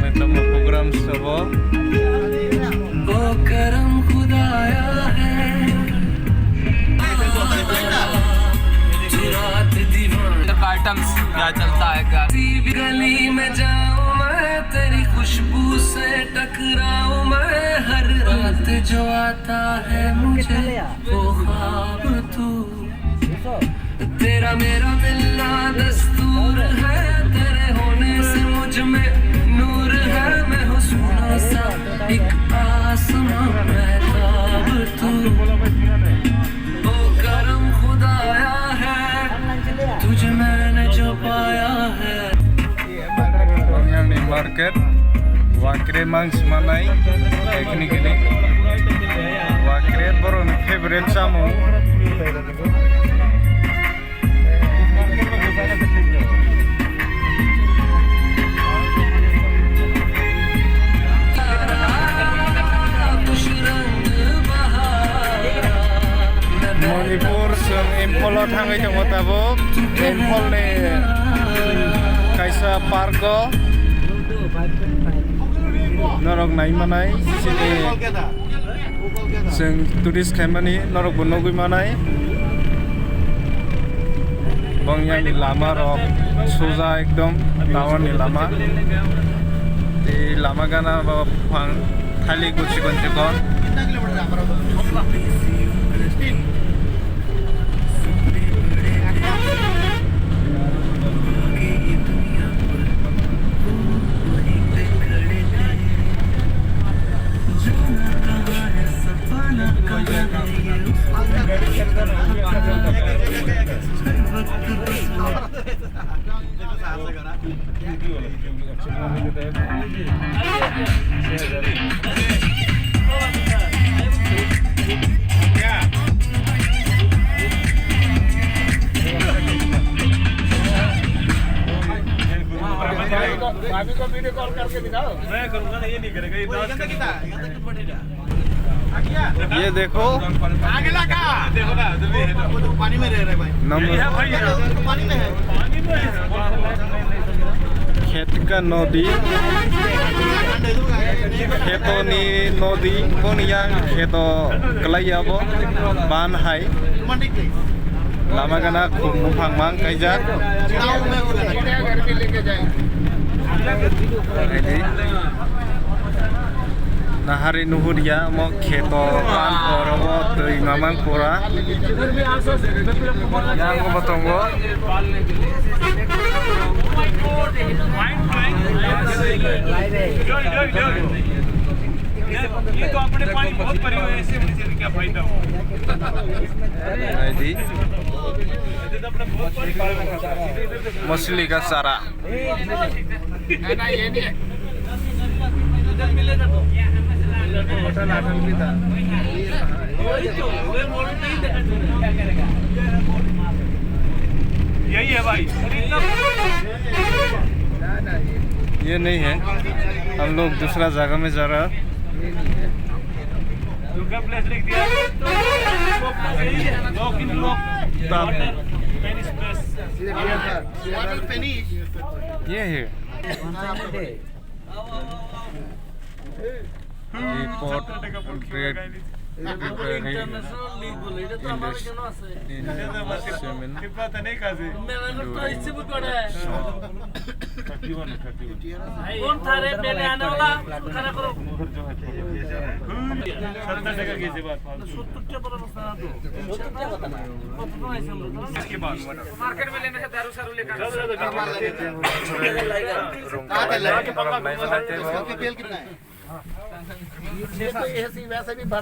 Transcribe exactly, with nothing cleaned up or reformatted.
Tamo program sabo. वो करम खुदाया है, तू रात दीवाना। का आइटम्स क्या चलता है क्या? किसी भी गली में जाऊं मैं, तेरी खुशबू से टकराऊं मैं। हर रात जो आता है मुझे वो ख्वाब तू। तेरा मेरा मिलना दस्तूर है, तेरे होने से मुझ में नूर है। मैं हूँ सोना सा एक आसमां मेहताब तू। ओ करम खुदाया है, तुझे मैंने जो पाया है। Yang ni market, wakre mang semanai, technically. Wakre borok ni favorite samung. Manipur, chwng Imphal o thangwi tongo tabuk. Imphal ni kaisa park o norok nai manai sini. Chwng tourist khaimani norokbo nugwi manai. Bong yang ni lama rok suja ekdom town ni lama. Tei lama gana ba phang thalik bo chikon chikon. भाभी को video call करके दिखाओ। मैं करूंगा ना, ये नहीं करेगा, ये वो डांस इधर करेगा। कितना है? इधर तक बैठेगा। ये देखो। आगे लगा। देखो ना, जल्दी है ना। वो तो पानी में रह रहे भाई। नम-, ये है भाई, ये तो पानी में है। पानी में है। खेत का नदी, खेतों ni nodi, kon yang kheto kalai abo, ban hai. Lama gana khum buphang mang kaijak. Nahari nuhur ya mo kheto pan poro bo twi mamang pura. Yang bo tongo. ये तो अपने पानी बहुत भरे हुए हैं, ऐसे होने से क्या फायदा हुआ? Ready? ये तो अपने बहुत पानी भरे हुए हैं। मछली का चारा। है ना, ये नहीं है। इधर मिलेगा तो। वही तो, वो मोड़ नहीं देखा। यही है भाई। ये नहीं है, हम लोग दूसरा जगह में जा रहा। दुर्गा प्लेस लिख दिया। Walk in block। Water, Spanish press। ये है। Report, bread, library, industry, semen,